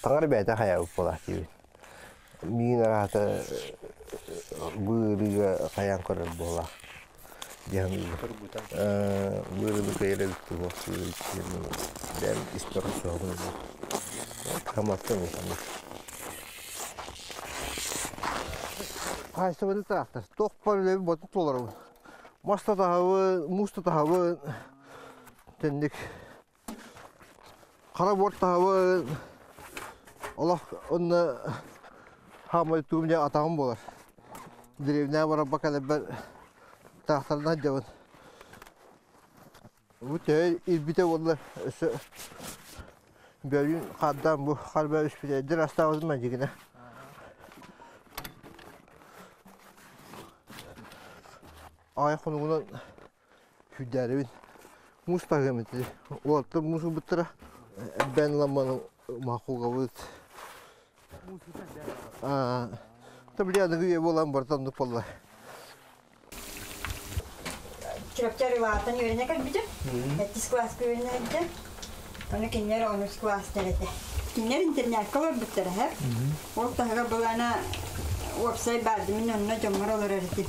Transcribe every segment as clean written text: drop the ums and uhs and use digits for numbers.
Таҥара бэйэтэ хайаабыт буолаах диибин. Миин араата бу ыарыыга хайаан көрөр буоллаах диэн бу ыарыыны кыайар эбит дуу бэйэм испэр охсуһабын хаматтан улаханнык хаһаайыстыбаны таахтар туох баар үлэбин ботун туоларабын мас да таһабын муус да таһабын тэнник Хара буор таһабын олох онно хаамай туум дьэ атаҕым буолар. Дэриэбинэҕэ барарбар кэлэрбэр таахтарынан сылдьабын. Бу төһө ирбитэ буолла өссө бөлүүн хаардаан бу хаар бөҕө түспүтэ эрдэ ырастаабытым мэлдьигинэ. Аҕыйах хонугунан Сүүрдээрибин муус таһыам этэ. Уолаттар муус ылбыттара. Элбээн ылан махугабыт. Та били аныгы үйэ буолан барыта оннук буолла. Чурапчы Арыылаахтан үөрэнэ кэлбитим. Сэттис кылааска үөрэнэ сылдьан. Ону кинилэр онус кылаастар этэ. Кинилэр интернакка олорбуттара һэ. Ол таһыгар былаана уопсай баарды мин онно дьоммор олорор этим.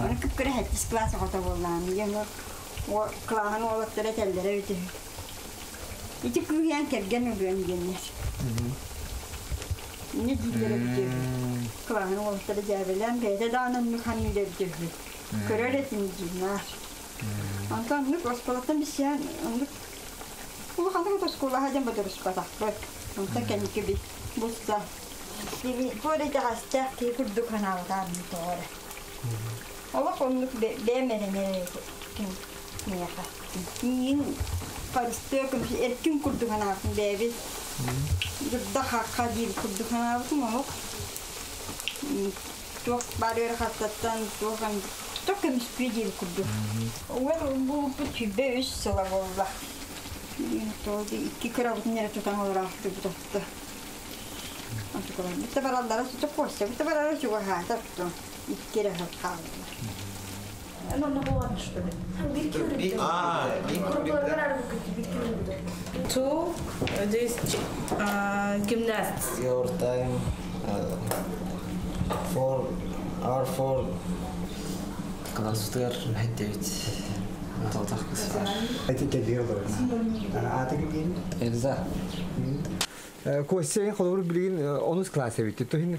Аны кып-кыра сэттис кылаас оҕото буоллаҕым. Ийэм кылааһын уолаттара этэллэрэ эбит үһү. Ити кыыһыан кэргэн ылыан диэннэр. Инньэ дииллэр эбит үһү. Кылааһын уолаттара дьээбэлээн бэйэтэ даҕаны оннук саныыр эбит үһү. Көрөр этим диир. Онтон оннук оскуолаттан билсиһэн оннук улаханнык оскуолаҕа диэн бодоруспатахпыт. Онтон кэнники би булса туох эрэ итэҕэстээх киһи курдук санаабатаҕым тоҕо эрэ. Олох оннук бэйэм эрэнэр киниэхэ. Миигин харыстыа көмүс эркин курдук санаабытым бэйэбит. Дурда хахха диир курдук санаабытым олох. Туох баар ыарахаттартан туох туох көмүскүө диир курдук. Уол булбут 23 сыла буолла. Икки кырабытын эрэ тутан олороохтубут отто. Бүттэ бараллара куоста, бүттэ барара чугаһаата икки эрэ сыл хааллылар. Two, this gymnast. Your time four R four Кылаасытыгар хэттебит. Толтах кыс бар. Эти кэлиэ олорор. Аата ким Эльза. Костя холобур билигин онус класс эбит. Туһин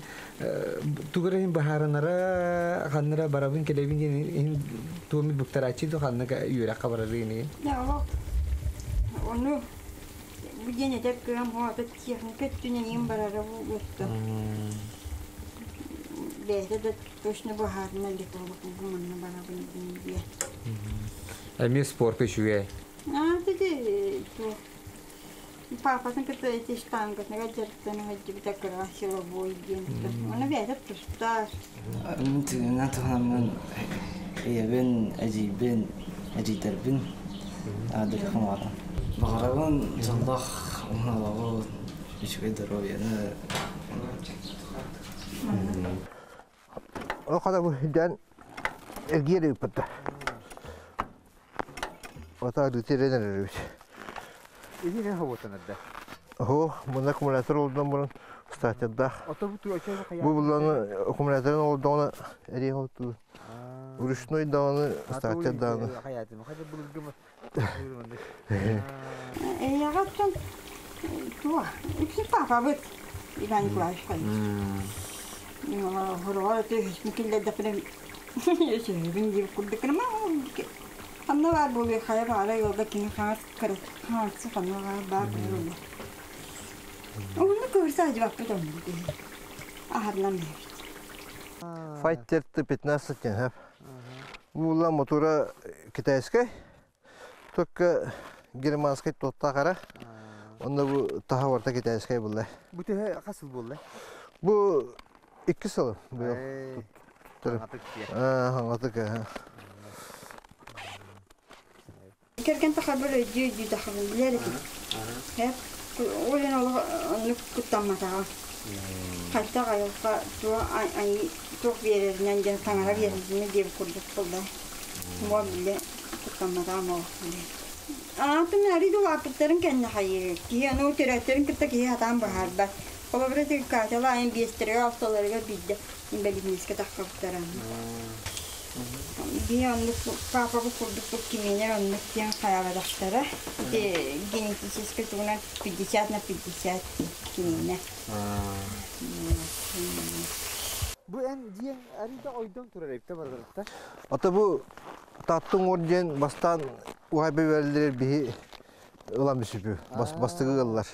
тугара иһин баһааранара ханнара барабын кэлэбин диэн иһин туоми буктарааччы ду ханна үөрэххэ барары ини. Ону бу диэн этэр кыһам хоото техника өттүнэн иһин барара буолуохта. Бэйэтэ да точно быһаарына илик бу манна барабын диэн. Эмиэ спорка үчүгэй. Аа, ити туох Папатын кытта ити штангатыгар дьарыктана сылдьыбыта кыра силовой диэн. Ону бэйэтэ тустар. Тыына туһанаммын ийэбин, эдьиийбин, эдьиийдэрбин аадырыхым оҕотон. Баҕарабын дьоллоох уһун олоҕу, үчүгэй доруобуйаны. Ол хата бу дьон эргиэр ыыппыттар. Ото арыытыран эрэрбит. Ини хоботон эрдэ. Оһо, мына аккумулятор олордон баран статьярдаах. Бу булланы аккумуляторын олордоҕуна эриэх отуу. Ручной даҕаны статья даҕаны. Эйэҕэ оттон туох үксүн папабыт Иван Николаевич Хайыч. Хороҕор өтө киллэрдэхпинэ өсөһөбүн диир курдук гынама ханна баар буолуой хайа баара ыалга кини хаҥас хаҥассы ханна баар буолуо. Уһуннук көһөрсө сылдьыбаппыт оннук аһарынан биһэбит. Файтер Т-15 тенхеп. Бу мотура китайскай, только германскай туоттаах эрэ. Онно бу таһа барта китайскай булла. Бу төһө хас сыл буолла? Бу 2 сыл быйыл. Хаҥатык. Кэргэн тахарбар өйдүү-өйдүү тахабын билэр этим. Ол иһин олох оннук куттамматаҕа. Хайдах айылҕа туох айыы туох биэрэринэн диэн таҥара биэрэринэн диэбит курдук буолла. Уол бile куттамматаҕым олох билэр. Аатын арыый да улааппыттарын кэннэ хайыы, киһи аны төрөөттөрүн кытта киһи сатаан быһаарбат. Холобура, ити Катяла айан биэстэригэр, алталарыгар биирдэ инбэлиитинэскэ таххыбыттара. Биһи оннук паапабыт курдукпут кимиэнэр оннук диэн хайаабатахтара. Ити генетическэй тугунан 50 на 50 киниэнэ. Бу эн диэн арыйда ойдон турар эбитэ бардарытта. Ата бу Тааттың уор диэн бастаан уһайба бэриллэр биһи ылан бүсүпү. Бастыгы ыллар.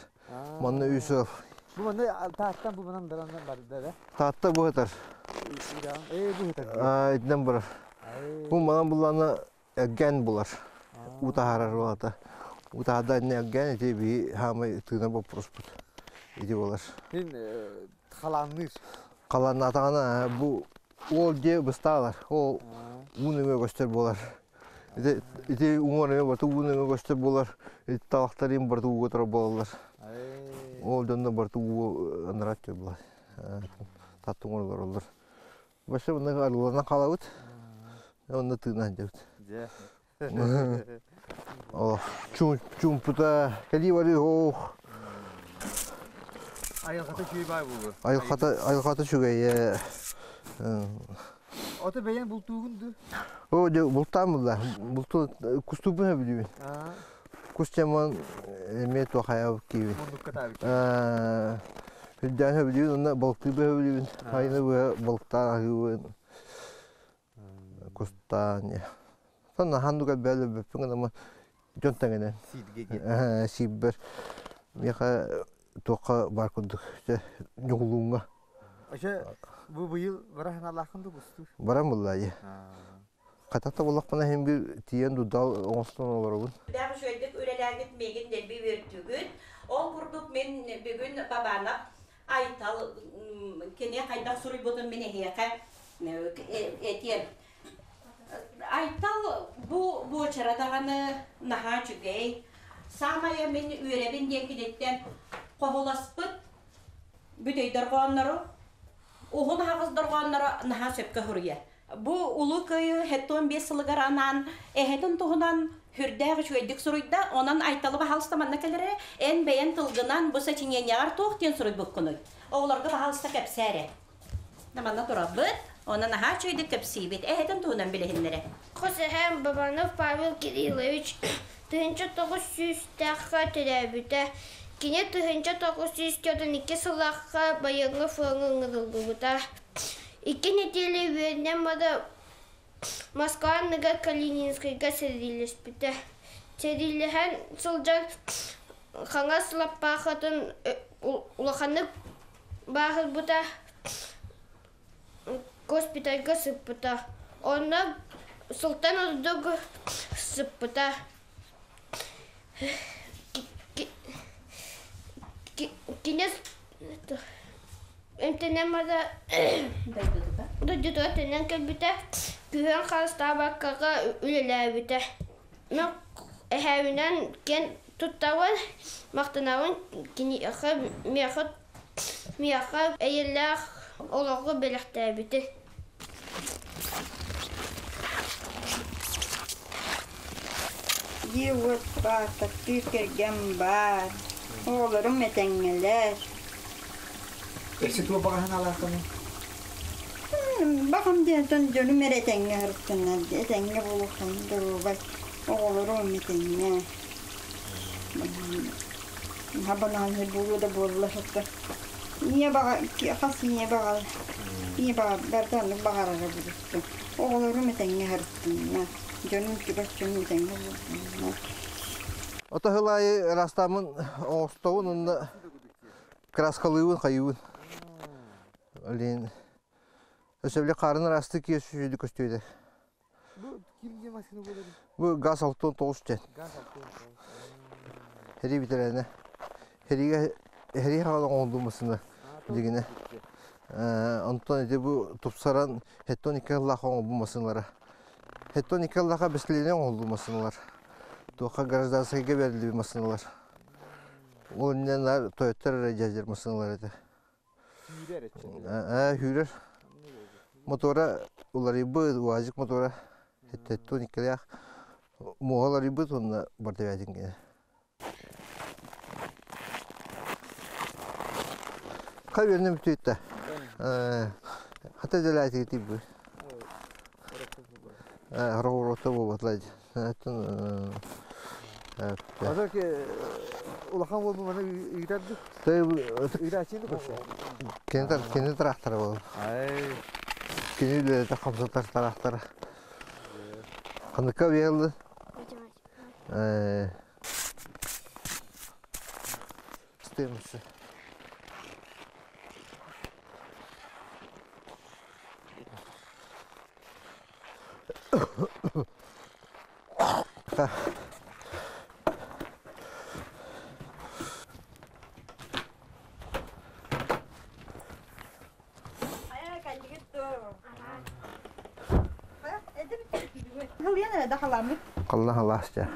Манна үс ыл. Бу манна Тааттан бу манан баран барда да? Таатта бу хатар. Ээ бу хатар. Итинэн барар. Бу манан буллана эргэн булар. Уу таһаарар буолата. Уу таһаарда инне эргэн ити биһи хаамай тыына боппуруспут. Ити болар. Хин халаанныыр. Халааннаатаҕына бу Ол дьиэ быстаалар. Ол уу нөҥүө көстөр буолар. Ити, ити уҥуор эмиэ барыта уу нөҥүө көстөр буолар. Ити талахтар им барыта ууга турар буолаллар. Ол дьонно барыта уу анараа өттүгэр буолар. Таттыҥ олороллор. Вообще мында арылланан хаалабыт. Онно тыынан дьабыт. О, чуумпута кэлии барыы ох. Айылҕата үчүгэй баай буолуо. Айылҕата айылҕата үчүгэй. Ото бэйэҥ бултуугун дуу? О, дьэ бултаан булла. Булту кустуубун сөбүлүүбүн. Кус тяман эмиэ туохайабыт киибин. Муннукка таабыт. Үрдээн сөбүлүүбүн, онно балтыыбын сөбүлүүбүн. Айны быһа балыктаан аһыыбын. Кустаан Сонно ханнык элбэҕи өлбөппүн гына дьон тэҥинэн Сииргэ сиирбэр миэхэ туохха баар курдук дьэ ньугулууҥҥа Ача бу быйыл бара санаалааххын да кустуур? Баран булла дии. Хата буллахпына иһин бир тиийэн дудал оҥостон олоробун. Дээх үчүгэйдик үлэлээгит миигин дэлби үөрдүгүт. Ол курдук мин бүгүн Бабанов Айтал кини хайдах суруйбутун мин эһиэхэ этиэм. Айтал бу буочара даҕаны наһаа үчүгэй. Саамайа мин үөрэбин диэн киниттэн хоһуласпыт бүтэй дорҕооннору, уһун аһаҕас дорҕоонноро наһаа сөпкө суруйар. Бу Улуу Кыайыы 75 сылыгар анаан эһэтин туһунан сүрдээх үчүгэйдик суруйда. Онон Айталы баһаалыста манна кэлэрэ, эн бэйэн тылгынан бу сочинениеҕар туох диэн суруйбуккунуй? Оҕолорго баһаалыста кэпсээ эрэ. Манна турабыт, онон наһаа үчүгэйдик кэпсиибит. Эһэтин туһунан билиһиннэрэ. Хос эһэм Бабанов Павел Кириллович 1900-тээххэ төрөөбүтэ. Кини 1992 сыллаахха байыаннай фроҥҥа ыҥырыллыбыта. Икки нэдиэлэ үөрэнэн баран Москва анныгар Калининскайга сэриилэспитэ. Сэриилэһэн сылдьан хаҥас лаппаахытын улаханнык бааһырбыта, госпитальга сыппыта. Онно сылтан ордук сыппыта. Кини эмтэнэн бара дойдутугар төннөн кэлбитэ, күһүн харыстаабаккаҕа үлэлээбитэ. Мин эһээбинэн киэн туттабын, махтанабын киниэхэ миэхэ миэхэ эйэлээх олоҕу бэлэхтээбитин. Дьиэ-уот баар, таптыыр кэргэн баар, оҕолорум этэҥҥэлэр. Өссө туох баҕа санаалааххыный? Баҕам диэн дьонум эрэ этэҥҥэ сырыттыннар, этэҥҥэ буолуохтарын доруобай, оҕолорум этэҥҥэ. Хабанаан буолуо да буолла сытта. Ийэ баҕа хас ийэ баҕа ийэ баҕа барыта оннук баҕарара буолуохтун. Оҕолорум этэҥҥэ сырыттыннар, дьонум чугас дьонум этэҥҥэ буоллуннар. Ото сыл аайы ыраастааммын оҥостобун уонна краскалыыбын хайыыбын. Блин, өссө били хаарын ыраастыы киһи сүдү көстүөтэ. Бу ким диэн машина буолар? Бу газ 69 диэн. Газ 69. Херии бүтэрээнэ. Хериигэ херии хаҕан оҥоһуллуу массыына дигинэ. Онтон ити бу тупсаран хеттон икки сыллаах оҥорбут массыыналара. Хеттон икки сыллаахха бэстилиэнэ оҥоһуллуу массыыналар. Туохха гражданскайга бериллибит массыыналар. Ол иннинэ тойоттор эрэ дьадьыр массыыналар этэ. Сүүрэр эчи. Ээ, сүүрэр. Мотора уларыйбыт, УАЗик мотора. Хеттон иккилээх. Муоһал арыйбыт уонна барда бээтин кини. Хай үөрэнэ бүтүйтэ. Хата дэлээтиги тиийбит. Робота буолбатла. Ата улахан буолбу маны ыытардык. Ыытааччыны көрсө. Кини тыраахтара буолар. Кини үлэлэтэ хамсатар тараахтара. Ханыкка биһэллы? Стемсы. Халла халаас дьэ.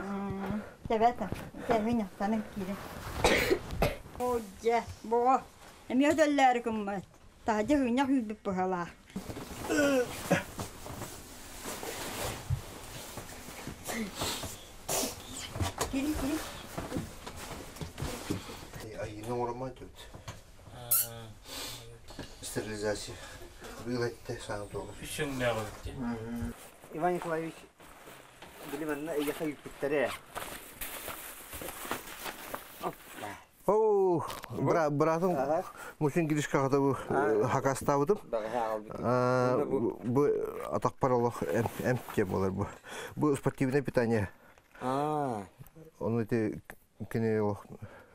Тэбэтэ, тэбин яхтанын киирэ. О, дьэ, боҕо. Эмиэ өтөллөөрү гыммат. Таһдьа хыынньах үүрбүт быһалаах. Кири, кири. Айыыны оҥороммот эбит. Стерилизация. Быыл этте саҥа туолар. Үс өҥнөөх эбит. Иван Николаевич, били манна эйиэхэ ыыппыттара. Оу, быраатым мучин Гришкаҕа бу хакастаабытым. Бу атахпар олох эмп диэн буолар бу. Бу спортивное питание. Ону ити кини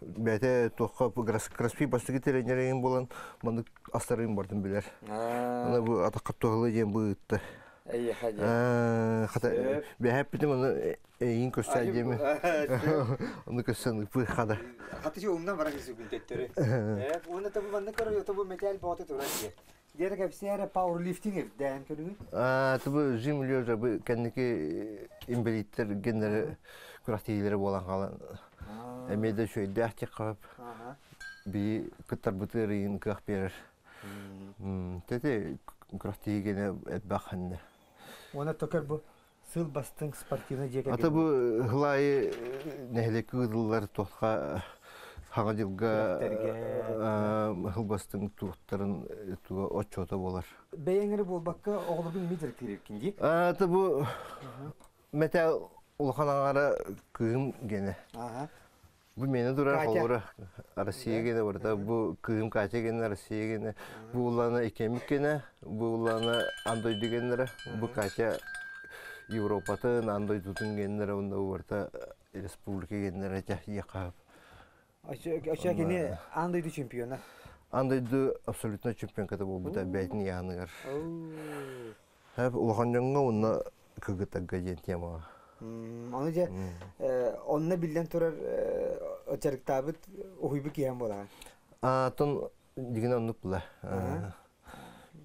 бэйэтэ туохха краспи бастакы тренерин буолан маннык астарын бардым билэр. Аны бу атахха туһалы диэн бу ыытта. Хата бэһэппитим аны эйин көрсө диэми. Ону көрсөн ыппы хада. Хаты же умнан баран кисүгүн төттөрү. Уонна табы манна көрөр тобу металл боты турар дии. Диэри кэпсиэрэ пауэрлифтинг ирдээн көрүҥү. Табы жим лежа бу кэнники инвалидтер геннери күрэхтэһиилэрэ буолан хаалан эмиэ да үчүгэйдээх тиэххэ би кыттарбыты ырыйын кыах биэрэр. Тэти күрэхтэһии генэ элбэх ханна. Уонна токер бу сыл бастыҥ спортивный дьиэ Ата бу хылаайы нэһилиэккэ ыытыллар туохха хаҥа дьылга сыл бастыҥ туохтарын туга отчуота буолар. Бэйэҥ эрэ буолбакка оҕолоргун эмиэ дьарыктыыр дии. Ата бу мэтэл улахан аҥара кыым гене. Бу миэнэ турар холобура Россия гене барыта бу кыым Катя гене Россия гене бу улаана иккиэммит гене бу улаана аан дойду геннэрэ бу Катя Европатын аан дойдутун геннэрэ уонна бу барыта республика геннэрэ этэ диэххэ Очо кини аан дойду чемпиона. Аан дойду абсолютно чемпионката буолбута бэйэтин ыйааһыныгар. Улахан дьоҥҥо уонна кыргыттарга диэн темаҕа. Ону дьэ онно биллэн турар дьарыктаабыт уһуйбут киһи буолаҕын. Аатын дигин оннук була.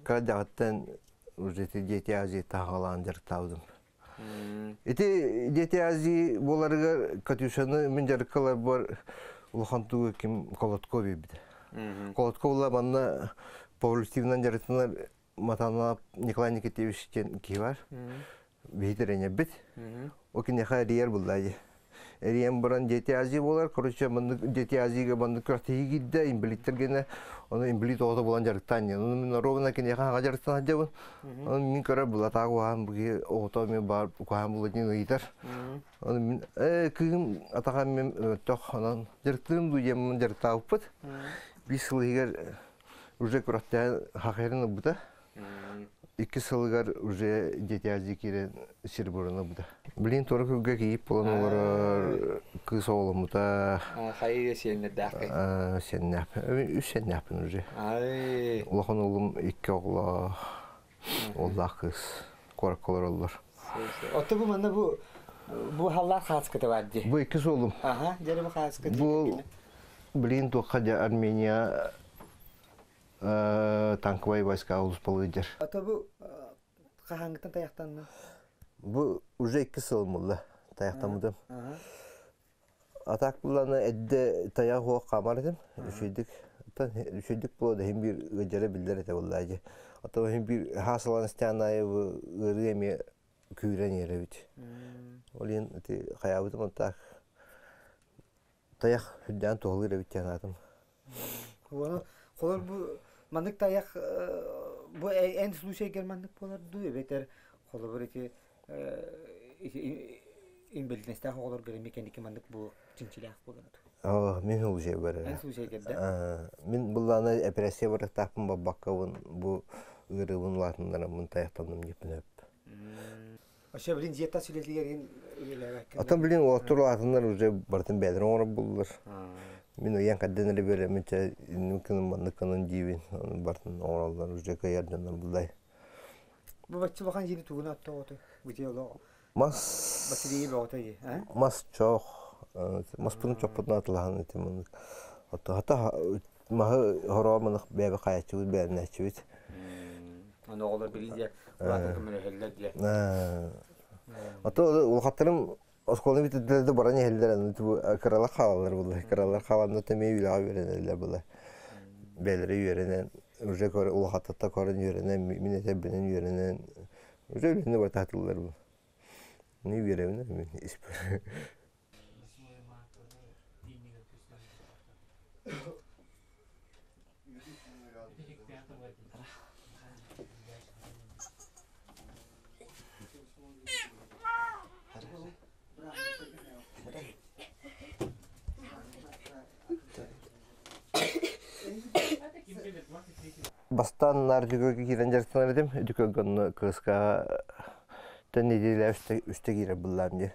Кыра даҕаттан уже ити Дети Азии таһаҕалаан дьарыктаабытым. Ити Дети Азии буоларыгар Катюшаны мин дьарыккаларбар улахан тугу ким Колотко биэрбитэ. Колотко була манна пауэрлифтинг дьарыктанар Матанап Николай Никитевич диэн киһи бар. Биһи тренербит. О киниэхэ эрийэр булла дии. Эрийэн баран Дети Азии буолар. Короче, маннык Дети Азиига маннык күрэхтэһии киирдэ, инбэлииттэр гэнэ. Ону инбэлиит оҕото булан дьарыктаан диэн. Ону мин ровно киниэхэ хаҥа дьарыктан сылдьабын. Ону мин көрөр булатаах уһаан бу киһи оҕото эмиэ баар куһаан була диэн ыйытар. Ону мин ээ кыыһым атаҕа мин өлтөх онон дьарыктыым дуу диэн дьарыктаабыппыт. Биир сыл иһигэр уже күрэхтэһэн хахайрын ылбыта. Икки сылыгар уже Дети Азии киирэн сереброны ылбыта. Блин, туора күлгэ кийип буолан олорор кыыс оҕоломмута. Хайы сиэннэрдээххин? Сиэннээхпин. Үс сиэннээхпин уже. Улахан уолум икки оҕолоох, уоллаах кыыс куоракка олороллор. Отто бу манна бу бу халлаах хааскыта бар дии. Бу иккис уолум. Аха, дьэ бу хааскыта. Бу Блин, туохха дьэ Армения танковай войска улуспалыыр. Ата бу хаһааҥҥыттан тайахтанна? Бу уже икки сыл буолла тайахтаммытым. Атак буллана эдде тайах уох хаамар этим. Үчүйдүк үчүйдүк була да иһин биир ыалдьара биллэр этэ буолла дьэ. Оттон иһин биир хаасалан истээн аайы бу ыарыы эмиэ күүрэн иһэр эбит. Ол иһин ити хайаабытым онтаах тайах үрдээн туһалыыр эбит диэн аатым. Холор бу маннык тайах бу эн случайгар маннык буолар дуу эбэтэр холобур ити инвалидностаах оҕолорго эмиэ кэнники маннык бу чинчилээх буолар дуу? Мин случай бар. Эн случайгар Мин былаана операция барыктаахпын барбаккабын бу ыарыыбын улаатыннараммын тайахтанным диэппин өп. Вообще, блин, дьиэ тас үлэтигэр үлэлээбэккэ. Атын блин, уолаттар улаатыннар уже барытын бэйэлэрин оҥорор буоллулар. Мин ыйан кэрдэн эрэ биэрэммин чэ иннин кынын маннык кынын диибин барытын оҥороллор уже кыайар дьоннор буллай. Бу бачча улахан дьиэни тугун оттоҕотой? Бу дьиэ олох Мас батарея бөҕөтө дии, а? Мас чох маспын чоппутун атылаһан ити маннык. Хата маһы хороҕор маннык бэйэбэ хайаччыбыт бэйэмнээччибит. Аны оҕолор билин дьэ улаатан көмөлөһөллөр дьэ. Ото улахаттарым оскуоланы бүтэрдилэр да баран иһэллэр аны кыралар хаалаллар була. Кыралар хааланна эмиэ үлэҕэ үөрэнэллэр була. Бэйэлэрэ үөрэнэн уже улахаттата көрөн үөрэнэн мин этэрбинэн үөрэнэн уже үлэни барытаатыллар бу. Не үөрэбин мин испэр. Бастаан наар дьүкөгө киирэн дьарыктанар этим. Дьүкөгө онно кыыска тэн нэдиэлэ үстэ киирэр буллаам дии.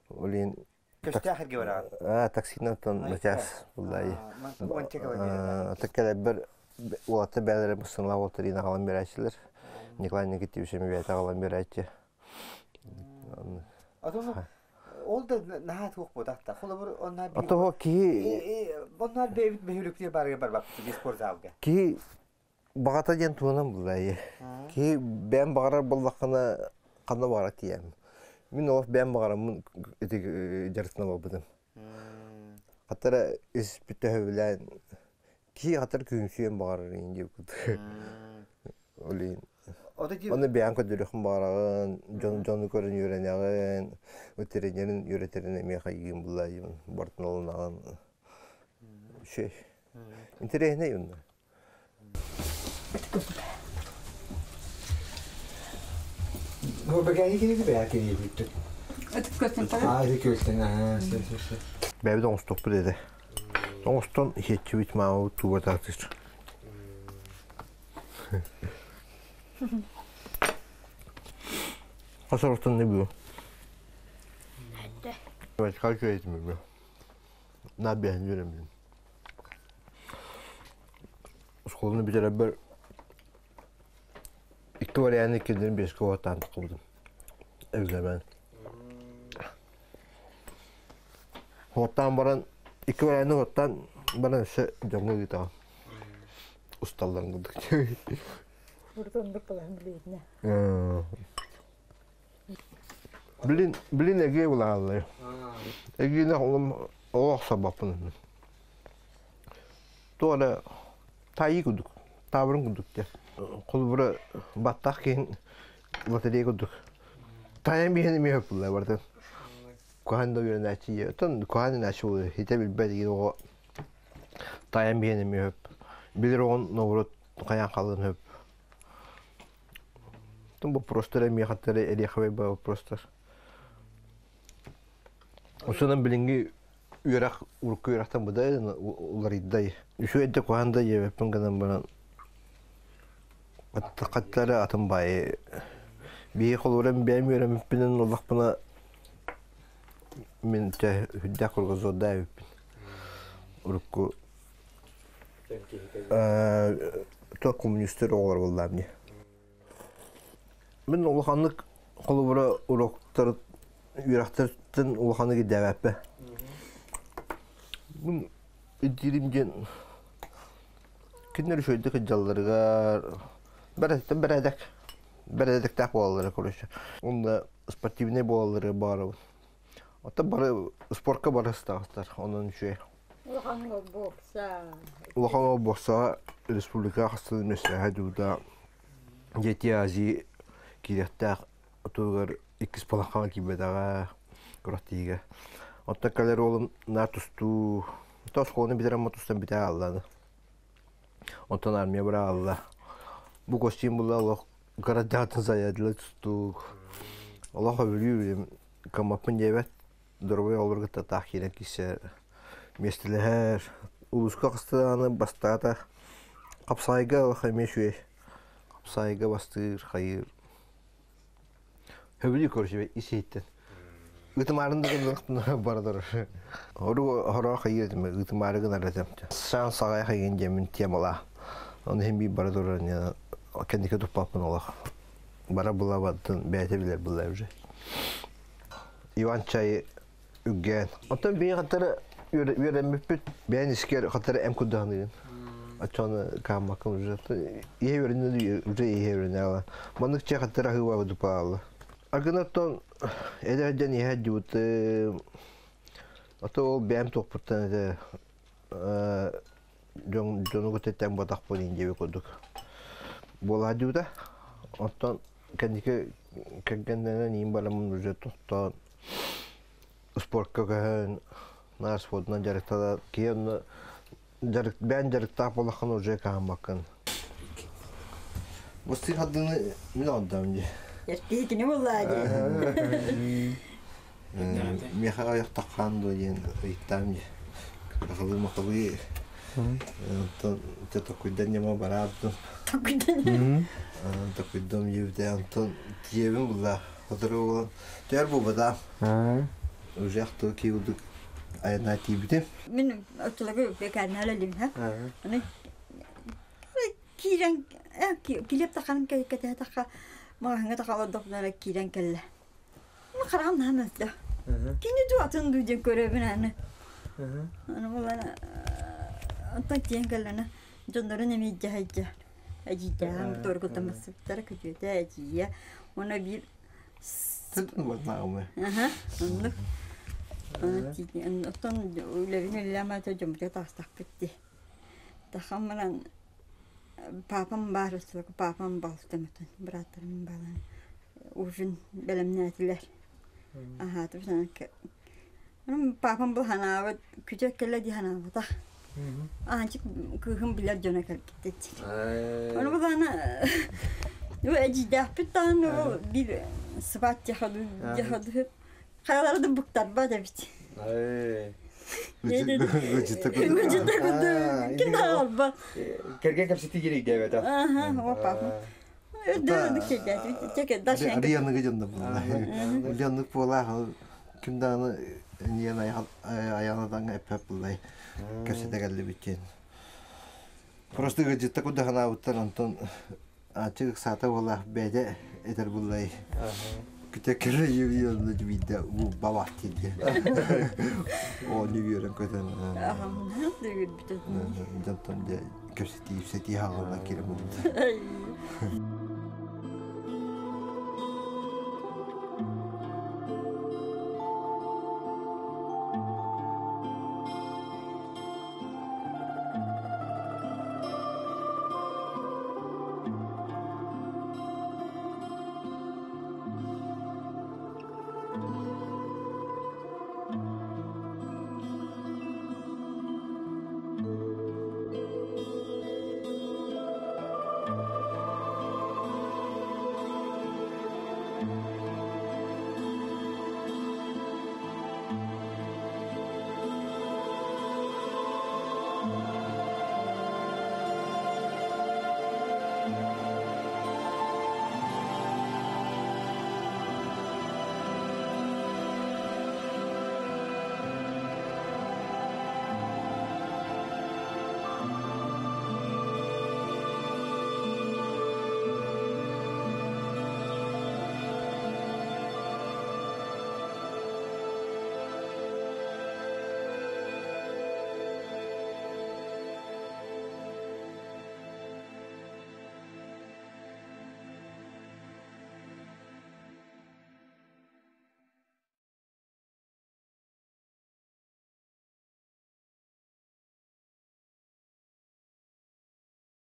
Ол иһин Көстөөх эргэ бараҕын. Таксинан начаас буллаайы. Кэлэрбэр уолаттар бэйэлэрэ массыыналаах уолаттар аҕалан биэрээччилэр. Николай Никитич эмиэ бэйэтэ аҕалан биэрээччи. Ол да наһаа туох буолбатах. Холобур, онно Ото киһи онно бэйэбит бөһүөлэктэр барыга барбаппыт спортзалга. Киһи баҕата диэн туһунан буллайы. Киһи бэйэм баҕарар буоллаххына ханна баҕара тиийэм. Мин олох бэйэм баҕараммын ити дьарыктана барбытым. Хаттара ис бүттөһөбүлээн киһи хаттар күнсүйэн баҕарар иин диэбит. Ол иһин Оны бэйэҥ көрдөрүөххүн баҕараҕын, дьон дьону көрөн үөрэнэҕин, тренерин үөрэтэрин эмиэ хайгыын буллаайыбын, бартын олунаҕын. Үчүгэй. Интэриэһинэй онно. Бэйэбит оҥостуохпут этэ. Оҥостон иһиэччибит маамабыт туубатаатыр. Хас оротон не было? Как этим На бэһин үөрэммитим. Оскуоланы бүтэрэрбэр икки вариант иккидин биэскэ уоттаан таххыбытым. Экзамен. Уоттаан баран икки варианты уоттаан баран өссө дьоҥҥо ыытаҕын. Усталларын курдук. Урут оннук балаһын билиэтинэ. Билин, билин эгэ булааллар. Эгиинэ олом олох сабаппын. Туора таайыы курдук, таабырын курдук диэ. Холобура баттах киһин лотерея курдук. Таайан биһэн эмиэ хөппуллар бартын. Куһаан да үөрэнээччи, оттон куһаан үөрэнээччи буолуо, хитэ билбэт игин оҕо таайан биһэн эмиэ хөп. Билэр оҕон наоборот хайаан халын хөп. Вопростар эмиэ хаттары эриэхэбэй ба вопростар. Осунан билиҥҥи үөрэх урукку үөрэхтэн быдай уларыйдай. Үчүгэй да куһаан да диэбэппин гынан баран хаттары атын баайы биһи холууран бэйэм үөрэммиппинэн олохпуна мин чэ үрдээх кругозордаа эбиппин. Урукку то коммунистар оҕолор буоллаам дии. Мин улаханнык холобура уроктар үөрэхтэртэн улаханнык ирдээбэппэ. Мин ирдиирим диэн кинилэр үчүгэйдик сылдьалларыгар бэрэдэктэн бэрээдэк бэрээдэктээх буолаллара короче. Уонна спортивнай буолалларыгар баҕарабын. Оттон бары спортка бары сыстаҕастар, онон үчүгэй. Улахан уол бокса. Улахан уол боксаҕа республика хастыы миэстэҕэ дуута Дети Азии киириэхтээх отугар иккис балахаҕа киирбэтэҕэ. Күрэхтиигэ. Оттон кэлэр уолум наар тустуу, то оскуоланы бүтэрэн тустан бүтэ хаалла. Онтон армия быраҕалла. Бу костюм була олох кырадьаатын сайадыла тустуук. Олох өбүлүүр кыммаппын диэбэт. Доруобай оҕолору кытта таах киирэн киирсэр, миэстэлэһэр. Улууска хастааны бастаата. Хапсаайга олох эмиэ үчүгэй. Хапсаайга бастыыр, хайыыр. Хөбүлүү көрүсүбэ ис-иһиттэн. Ытымаарын да гыннахпына бара турар. Ору хоро хайыр этим, ытымаары гынар этим. Саан саҕай хайын диэмин темалаа. Оны иһин биир бара турар кэнники туппаппын олох. Бара булабаттын бэйэтэ билэр булла уже. Иван чайы үггээн. Оттон бии хаттары үөрэммиппит бэйэн искер хаттары эм курдаһыныгын. Оччону кааммаккын уже. Иһэ үөрэнэ уже иһэ үөрэнэ ала. Маннык чэ хаттары аһыыба дупаалла. Аргынаттан эдэр дьон иһэ дьубутым. Ото ол бэйэм туохпуттан этэ дьон дьону кытта ботахпын индиэби курдук буолаа дьубута. Оттон кэнники кэргэннэнэн иин бараммын уже тохтоон спортка көһөн наар спордунан дьарыктана киһи онно дьарык бэйэн дьарыктаах буоллаххына уже каһаммаккын. Бу хаддыны мин оҕордом дии. Эртиһитини буллаа дии. Миэхэ ойохтоххаан дуо диэн ыйыттаам дии. Махалыы махалыы онтон те токуйдан ньыма бараабытым. Токуйдан. Токуйдам диэбитэ онтон тиэбин булла. Сотору буолан түөр буолбатаам. Уже ахтыы киирдик айанаа тиийбитим. Мин оччолорго бэкээринэ үлэлиим ха. Аны киирэн килиэп тахарын кэтэһэ тахха маҕаһыҥҥа таха олордохпуна киирэн кэллэ. Хараҕым наһаа мөлтөх. Кини дуу атын дуу диэн көрөбүн аны. Аны булан онтон тиийэн кэллэне дьоннорун эмиэ дьаһайдьа. Эдьиийдээҕим туоргутан бассыбыттара күтүөтэ эдьиийэ уонна биир Аха, оннук. Оттон үлэбин үлэлээн баран дьоммутугар таҕыстахпыт дии. Таххан баран папам баар папам балтым отон бырааттарым баалан ужин бэлэмнээтилэр. Аһаатыбыт папам бу санаабыт күтүөт кэллэ дии санаабатах. Аанчык кыыһым билэр дьоно кэлбиттэр диир. Ону булаана эдьиийдээхпит даҕаны ол биир сыбаат дьахаду дьахаду хайалара да буктарбат эбит. Гыдьыта Гыдьыта курдук ким даҕалба. Кэргэн кэпсэтии киирийдээбэтэ. Аха, о папа. Өйдөөн чеке дашенка. Арианыгы дьонно буолла. Уляннык буолаа ким даҕаны ниэн айаҕанадаҥ эппэт буллай кэпсэтэ кэллибит диэн. Просто гыдьытта курдаханаабыттар онтон ачык ыксаата буолаах бэйэтэ этэр буллай. Күтэ кэрэ юбионну биирдэ уу бабах диэн. Оонньуу үөрэн көтөн. Дьонтон дьэ кэпсэтии ипсэтии хаалла киирэн булбута.